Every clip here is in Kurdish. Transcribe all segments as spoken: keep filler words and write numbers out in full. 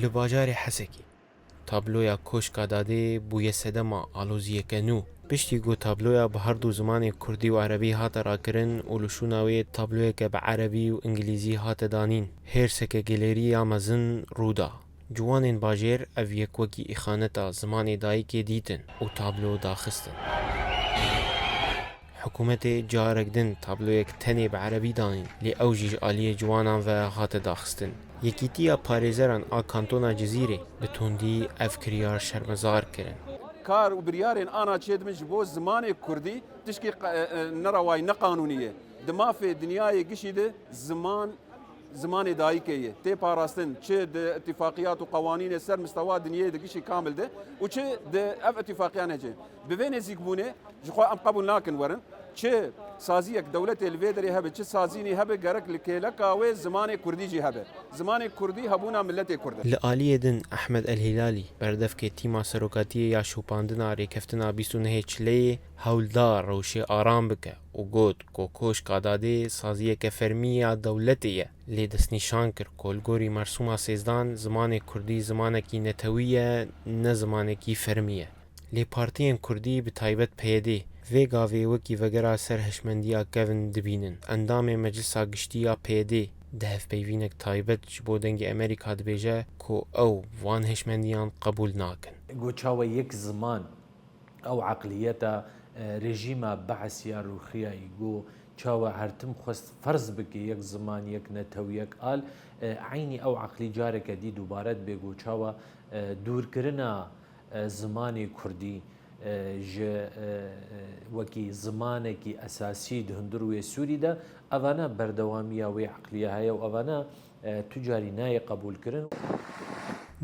Li bajarê Hesekê tabloya Koşka Dadê bûye sedema aloziyeke nû. Piştî ku tabloya bi her du zimanê kurdî û erebî hate rakirin û li şûna wê tabloyeke bi erebî û îngilîzî hate danîn, hêrseke gelêrî ya mezin rû da. Ciwanên bajêr ev yek wekî îxaneta zimanê dayikê dîtin û tablo daxistin. Hikûmetê carek din tabloyek tenê bi erebî danîn, lê ew jî ji aliyê ciwanan ve hate daxistin. Yekîtiya Parêzeran a Kantona Cizîrê bi tundî ev kiryar şermezar kirin. Kar û biryarên ana çêdibin ji bo zimanê kurdî tişkî qa-, e, e, nerewayî, neqanûnî ye. Di mafê dinyayê gişî de ziman, zimanê dayikê ye. Tê parastin çi di îtîfaqiyat û qewanînê ser mistewa dinyayê di gişî kamil de û çi di ev îtîfaqiya nece. Bi vê nêzîkbûnê ji xwe em qebûl nakin werin. Çi saziyek dewletê li vê derê hebe, çi sazînî hebe, gerek li kêleka wê zimanê kurdî jî hebe. Zimanê kurdî hebûna miletê kurd e. Li aliyê din Ehmed El Hîlalî, berdevkê tîma serokatiyê ya şopandina rêkeftina bîst û nehê Çileyê, hewl da rewşê aram bike û got ku Koşka Dadê saziyeke fermî ya dewletê ye, lê destnîşan kir ku li gorî mersûma sêzdan zimanê kurdî zimanekî netewî ye, ne zimanekî fermî ye. Lê partiyên kurdî, bi taybet P Y D, vê gavê wekî vegera ser hişmendiya kevn dibînin. Endamê Meclisa Giştî ya P Y D di hevpeyvînek taybet ji bo Dengê Amerîka dibêje ku ew van hişmendiyan qebûl nakin. Go çawa yek ziman, ew eqliyeta, e, rejîma Be'siya rûxiyayî, go çawa her tim xwest ferz bike yek ziman, yek netew, yek al, e, eynî ew eqlî careke dî dubare dibe, go çawa, e, dûrkirina e, zimanê kurdî, e, ji, e, e, wekî zimanekî esasî di hundir wê Sûrî de, evana berdewamiya wê eqliya heye û evana, e, tu carî nayê qebûlkirin.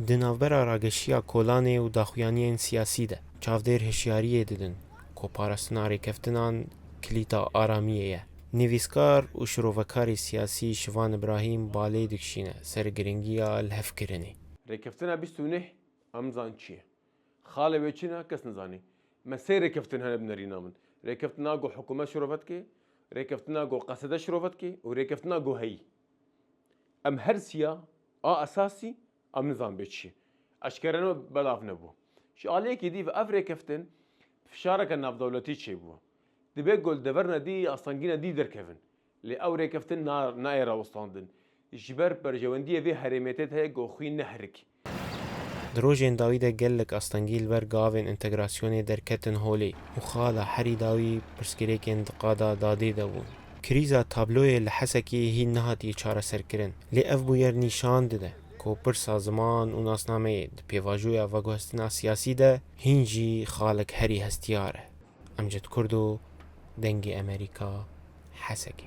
Di navbera rageşiya kolanê û daxuyaniyên siyasî de, çavdêr hişyariyê didin ku parastina rêkeftinan kilîta aramiyê ye. Nivîskar û şirovekarê siyasî Şivan Îbrahîm balê dikişîne ser giringiya lihevkirinê. Rêkeftina bîst û neh Em zan çi ye? Xalê wê çi ne? Kes nizanî. Me sê rêkeftin hene bi nerîna min. Rêkeftina ku hikûmet şirove dike, rêkeftina ku qesede şirove dike û rêkeftina ku heyî. Em her siya a esasî em nizan bê çi ye. Eşkere ne belav nebû. Ji aliyekî dî ve ev rêkeftin fişareke navdewletî çêbû. Dibe ku li deverine dî astengîne dî derkevin. Lê ew rêkeftin na-, nayê rawestandin. Ji ber berjewendiyê vê herêmê tê de heye ku xwîn neherik. Di rojên dawî de gelek astengî li ber gavên entegrasyonê derketin holê û xala herî dawî pirsgirêkên di qada dadê de bûn. Krîza tabloyê li Hesekê hîn nehatiye çareserkirin. Lê ev bûyer nîşan dide ku pirsa ziman û nasnameyê di pêvajoya veguhestina siyasî de hîn jî xalek herî hestiyar e. Emcid Kurdo, Dengê Amerîka, Hesekê.